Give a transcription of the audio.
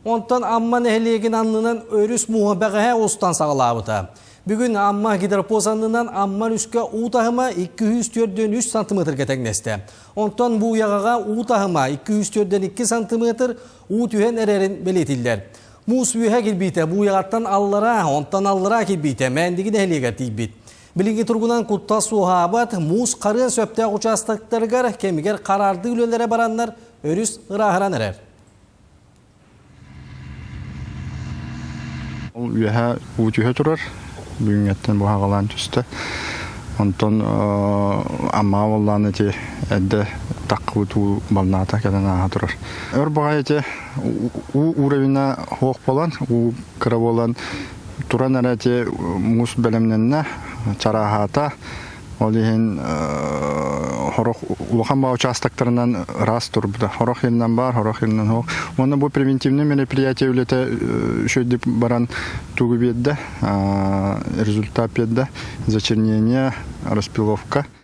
Онтон Амма нэһилиэгин аннынан өрүс мууһа бэҕэһээ устан саҕалаабыта. Бүгүн Амма гидропоз аннынан Амма өрүскэ уу таһыма 243 сантиметрга тэҥнэстэ. Онтон Бууйаҕаҕа уу таһыма 242 сантиметр уу түһэн эрэрин бэлиэтиллэр. Муус үөһэ кирбиитэ Бууйаҕаттан аллараа, онтон аллараа кирбиитэ Мээндиги нэһилиэгэр тиийбит. Билиҥҥи туругунан куттал суоһаабат, муус харыан сөптөөх учаастактарыгар кэмигэр хараардыы үлэлэрэ бараннар өрүс ырааһыран эрэр. Ол үөһэ уу түһэ турар, бүгүҥҥэттэн буһаҕалаан түстэ. Онтон Амма буоллаан ити эрдэ таххыбыт уу балнаата кэлэн ааһа турар. Өр баҕайы ити уу уровена суох буолан, уу кыра буолан туран эрэ ити муус бэлэмнэннэ, чарааһаата. Ол иһин хорох улахан баа участоктарынан ыраас турбута. Хорох иһинэн баар, хорох иһинэн суох. Уонна бу превентивный мероприятие үлэтэ үчүгэйдик баран тугу биэрдэ, результат биэрдэ. Зачернение, распиловка.